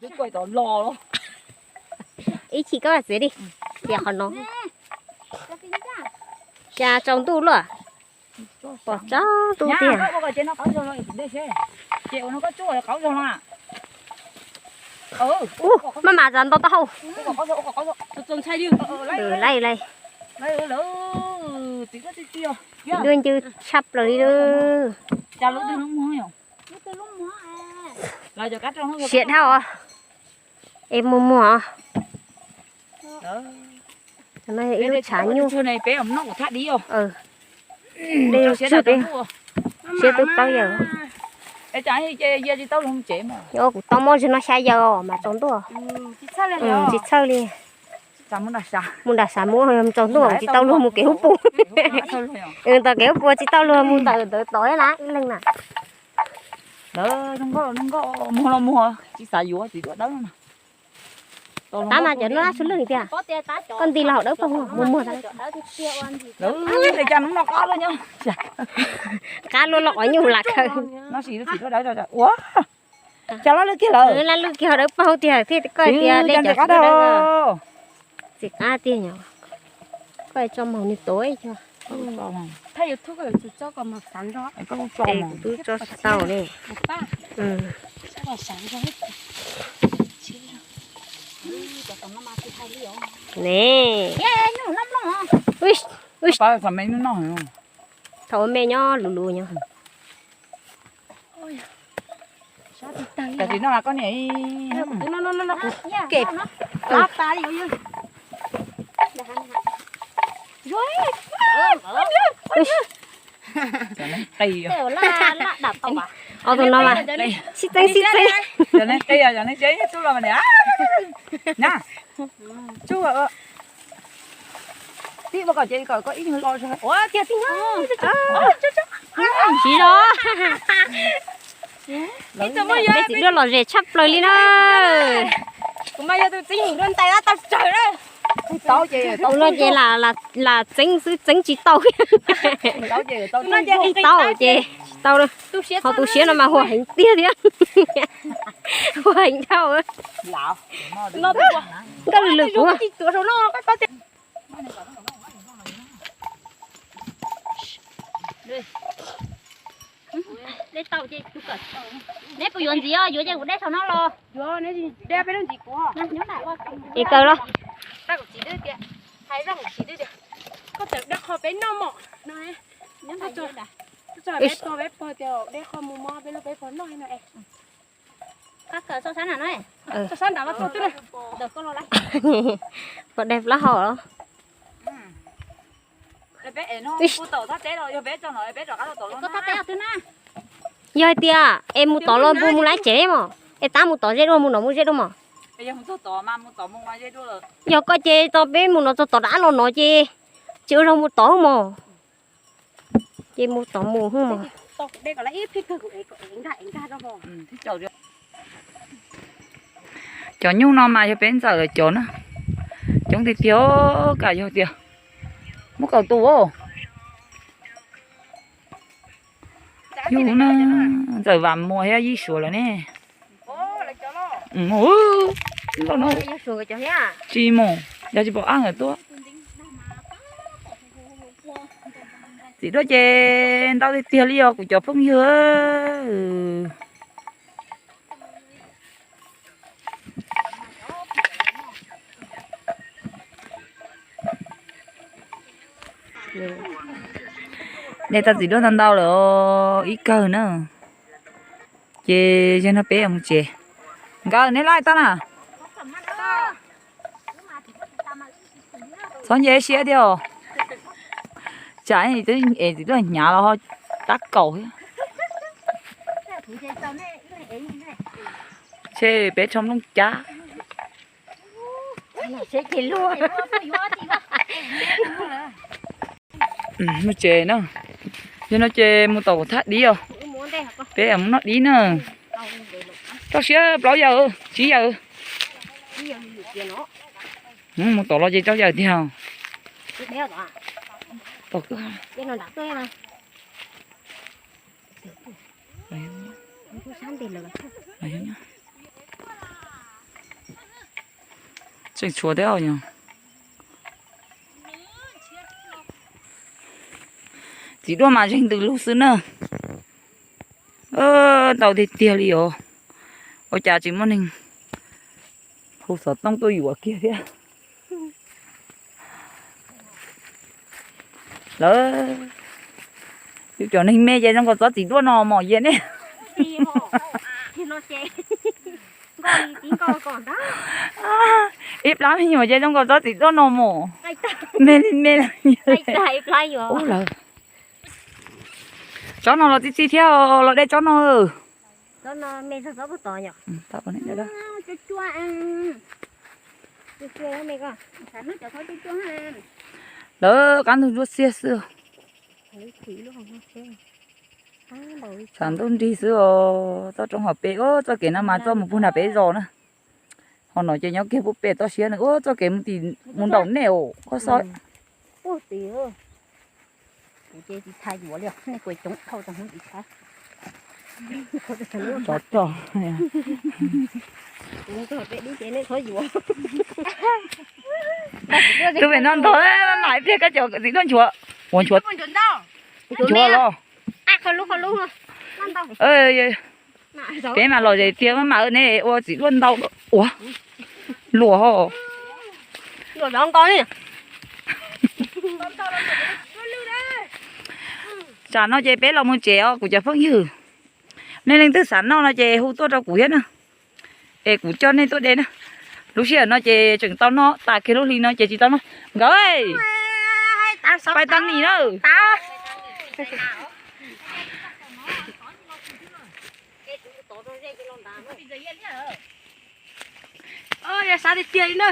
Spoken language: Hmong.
Ib chim koj txiav li, tias qhov no. Cas tsaus ntuj luaj, pom tsaus ntuj tiag. Ub, maj mam zas nto taub hau. Lawv, lawv, lawv, txiv duab ncw tshaj plaws li lawm. Siav dhau os. Es muag muag os. Ib lub tshav nyuj. Siab twb plaub yawm. Kuv tau mob zig no xya yawm mas tsaus ntuj. Tsis txhawj li. Mus nram sav mus tsaus ntuj tsis tau luag mus kev hub pus. Tau kev hub pus tsis tau luag mus ntawm ntawd tod na ib leeg na. Lawv zoo nkauj zoo nkauj, muag los muag tsis xav yuav txiv duab dawb no. Tab mas cov no dab tsi lwj tiag. Koj nti los hauv dawb paug muag muag. Lawv, cas hnub no qab luaj nyob. Qab luaj los qhov nyuj lam khaws. No sis txiv duab dawb ua. Cas laj lwj kiag lawm. Laj lwj kiag hauv dawb paug tiag thiab koj tias de cov qab dawb. Txiv qab tiag nyom. Koj tso maum nws tuav ib co. Kuv twb tso tsis tau li. Ne. Thaum ua me nyob luv luv nyob. Tab sis no mas koj niam, kuv kem. Ob tug no mas sib txeeb sib txeeb. Cov neeg qia, cov neeg qia tub los mas niam. Na, tub, tib ua kom ces kom koj ib nyuag lo. Ua tiag tib nyuag. Tsis zov. Peb txiv duaj lom zem tshaj plaws li na. Kuv mas yog tus txiv duaj ntais tau tsawg na. Tus no ces lam txeeb xwb txeeb tsis tau. Tus no ces tau ces tsis tau. Ho tus siab no mas huam heev tiag thiab. Huam heev dhau. Nkauj lwm lwm kuv. Neb puas yuav ntxiv os? Yuav ces kuv dej saum no los. Es kaw los. Pom dej plaub hau los. Yog hais tias es mus tod los npua mus lawm tsev mos, es tab mus tod ze dua mus no mus ze dua mos. Yog koj ces tau peb mus no txog tod dab los no ces tsis ua zoo mus tod mos. Ces mus tod mus mos. Cov nyuj no mas yog peb ntxawm lawv cov na. Coob tiag tiag, kam yog tiag. Muab kaw tu. Yus na, ntxawm Vam Muas thiab Yij Suav lawm ne. Tsis mus, yog tsis pom ab nkawd tuaj. Txiv duaj ces ntau tiag tiag li os kuv cov phooj ywg. De tau txiv duaj ntau ntau lawm os, ib kawg na. Ces yog no peb mus tsev. Nkawd neb laij tau na. Txhob nce siab thiab os. Tsam es txiv duaj hnyav los ho tab kaum thiab. Tshe peb tsho nplooj cab. Mus tsev na. Yog no ces mus tom kuv thaj dib os. Peb mus noj dib na. Rau siab plaub yawm, tsib yawm. Mus tom los ces rau yawm tiag. Tom kwj ha. Mus sab ntes lawm. Tseem tshuav thiab os. Txiv duaj mas zeeg ntws lug xwb na. Ntau tiag tiag li os. Ua cas tsis muaj neeg hu xov tooj tuaj yuav kiag thiab. Lawv, yus cov neeg me ces zoo nkaus tsob txiv duaj no mos yia ne. Ib plab me nyuam ces zoo nkaus tsob txiv duaj no mos. Me li me lawm. Tsob no los txi txiv thiab, los de tsob no. Lawv qab ntug ntsuab xiab xwb. Tshav ntuj nrig xwb os, txoj roob hauv pes, txoj kev no mas txoj mus puag nram peb zos na. Ho no ces nyob kiag puag pem toj siab na, ua txoj kev mus tim mus nraum nej os, koj xav. Tub pem no ntog, mam ib pliag koj cov txiv duaj nchuav, ua nchuav, nchuav los. Peb mas los tias mam ne ua txiv duaj ntau ua luam ho. Tsam no ces peb los mus tsev os kuv cov phooj ywg. Nej leej twg xav noj no ces hu tuaj rau kuv thiab na, es kuv coj nej tuaj de na. Lub sij hawm no ces tseem tau noj, tas kiag lub hli no ces tsis tau noj. Nkawd, pais tau nim na. Xav tiag tiag li na.